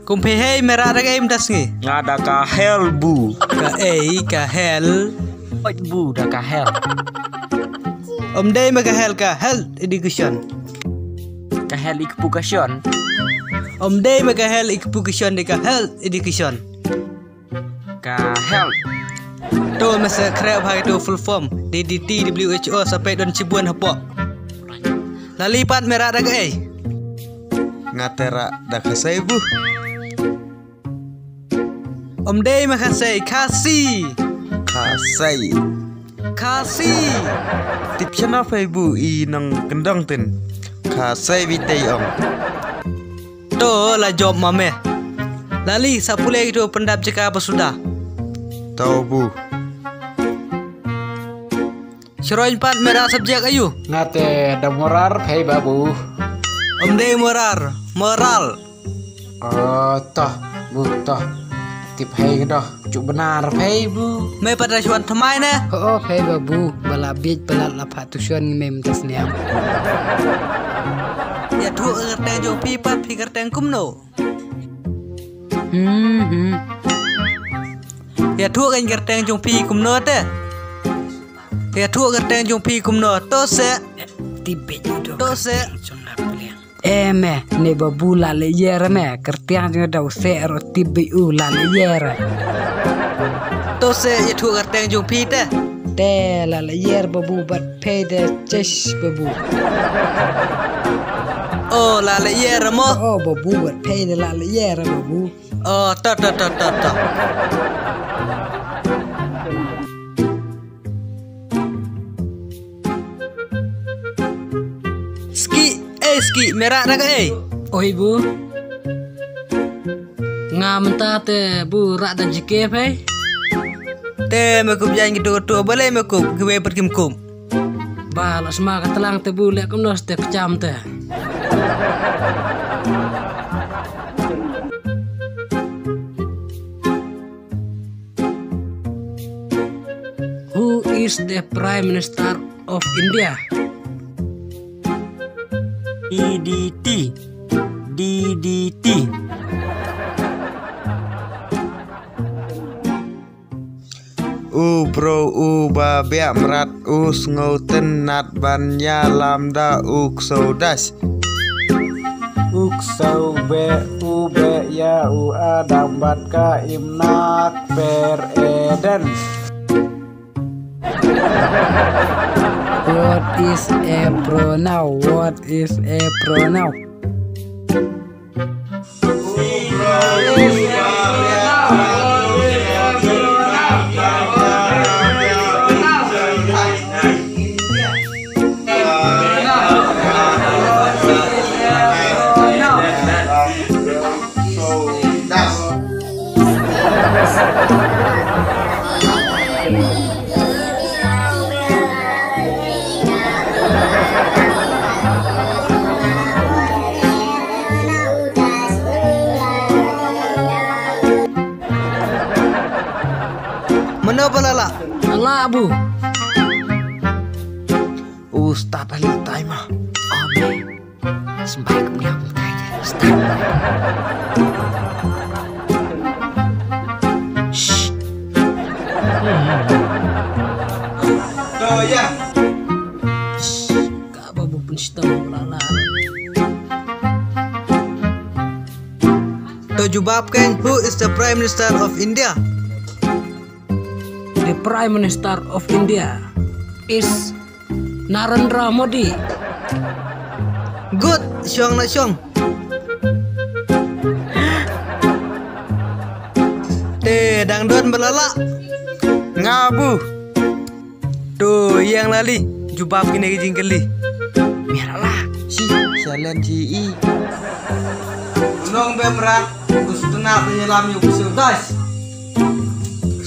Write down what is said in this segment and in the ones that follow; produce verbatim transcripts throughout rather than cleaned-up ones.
Kum phi hei, me rah da kaei mynta sngi? Nga da ka health bu. Kaei ka health? Oi bu, da ka health. Ym dei me ka health, ka health education. Ka health education. Ym dei me ka health education, dei ka health education. Ka health. To me sa khreh bha ïa tu full form. D D T W H O sa peit don shibun hapoh. Lali pat me rah da kaei? Nga te rah da ka sei bu. Ym dei me ka sei, ka si. Ka sei. Ka si. Tip shano phi bu i nong kyndong tin. Ka sei bi tei ong. To la jop ma me. Lali sa pule ïa tu pyndap jaka ba suda. To bu. Shroi pat me rah subject aiu? Nga te da moral phi ba bu. Ym dei moral, moral. Oh, toh, bu toh. Tip hei ka doh, ju bynnar phi bu. Me pat da shuan thymmai ne? Oh, oh, phi ba bu, ba la biej palat la pha tuition ngi mem tas niam. Ïathuh kyrteng jong phi pat phi kyrteng kumno? Hmm, hmm. Ïathuh kyrteng jong phi kumno te? Ïathuh kyrteng jong phi kumno? To se. Tip beit u doh. To se. Kyrteng jong nga piliang. Eh me, ne ba bu la leh ïer me, kyrteng jong da u se ro tip beit u la leh ïer. To se ïathuh kyrteng jong phi te. Te la leh ïer ba bu bad phi de chesh ba bu. Oh, la leh ïer mo? Oh, ba bu bad phi de la leh ïer ba bu. Oh, to, to, to, to, to. Ski, eh, ski, me rah da kaei? Oi, bu. Nga mynta te, bu rah da jike phi. Te, me kup jan kitu kitu, balei me kup, kiwei pat kim kup. Ba, la sma ka tlang te bu leh kumno te kjam te. Who is the Prime Minister of India? D D T. D D T. U bro u ba biah mrad u sngew tynnat ban ïalam da u ksew das. U ksew beh u beh ïa u Adam bad ka Imna kper Eden. What is a pronoun? What is a pronoun? Mano ba la lah? La lah bu. U start ali timer. Abe. Symbai kum ïa kum tai je. Start. Shh. To ïa. Shh. Ka ba bu pynshitom la lah. To jubab kein, who is the Prime Minister of India? The Prime Minister of India is Narendra Modi. Good, shong na shong. Te dang don ba la lah. Nga bu. To ïeng lali, jubab kine ki jingkylli. Mira lah. Shi, sialan shi i. Nong bemra, ustna penyelam yu kusul das.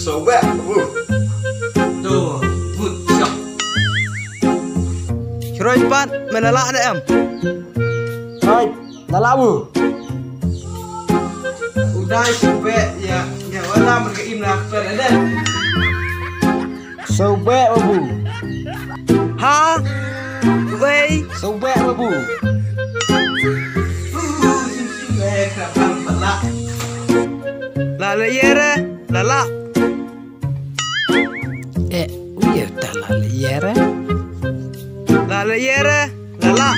Sobek bu. To, good shot. Shroi pat, me la lah ne em? Hai, la lah bu. Udai sobek ya, ya wala mereka im lah per ada. Sobek bu. Ha? Wei. Sobek bu. Eh, kenapa pelak? La la ïa re, la la. Eh, u ïa ta la la ïa re. La la ïa re, la la.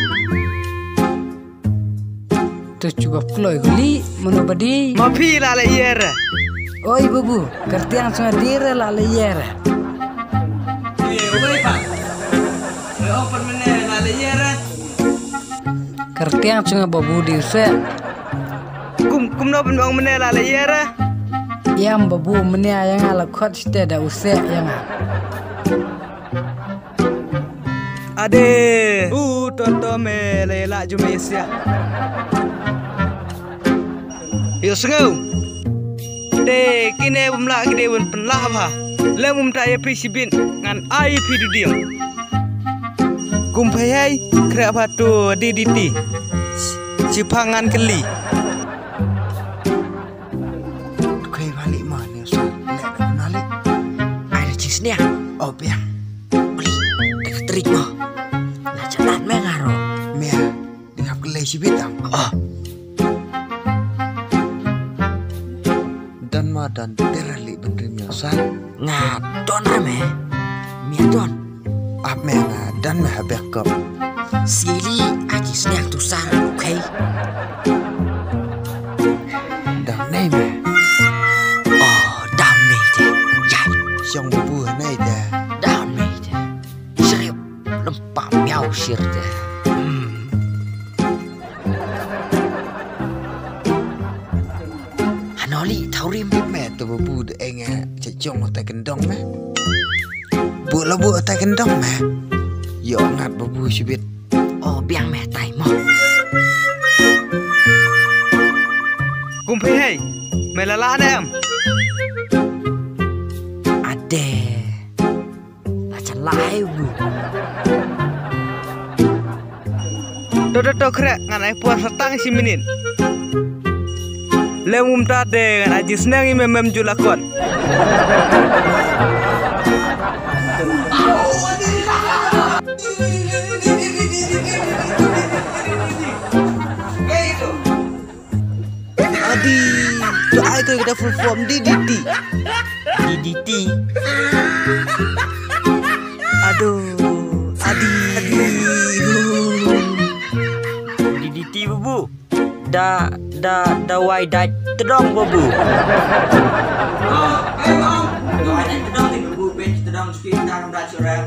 To chuba kloi guli, mano badi. Ma phi la la ïa re. Oi babu, kyrtiang chunga di re la la ïa re. Oi pa. Oi open mene la la ïa re. Kyrtiang chunga babu di se. Kum, kumno pynbang mene la la ïa re. Ïam babu mene ïa nga la khot site da u se ïa nga. Ade, u toto me le la ju me sia. Yo sngew. Te kine bum la kide bun pynlah bha. Lem um ta ïa phi shibit ngan ai phi dudiang. Kum phai hai, khreh bha tu D D T. Chipha ngan keli. Khei bha li ma ne sa le na li. Ai da chi sniang. Oh biang. Uli, da ka trik mo. La cha dan me ngaro. Mia, di ngap kele shibit am. Oh. Dan ma dan der li ben rim yo sa. Nga don ra me. Mia don. Ap me nga dan me ha backup. Sili aji sniang tu sar, okay. Dam nei me. Oh, dam nei te. Yai. Siang babu nei te. Dam nei te. Sirip lempa miau sir te. Hmm. Hanoli thaurim. Me to babu de enga chachong ta kendong me. Bu la bu ta kendong me. Yo ngat babu shibit. Oh biang me tai mo. Kumpi hei. Me lala ne em. Ade. La chan lai bu. To to to khreh ngan ai puas sa tang shi minit. Lem um ta de ngan ai jisneng i mem mem ju la kot. Adi, to ai ko kita full form D D T. D D T. Aduh, adi, adi. D D T babu. Da, da, da wai dai tedong babu. Oh, eh, Bang. Da wai dai tedong ni babu, ben tedong sikit dah dah curang.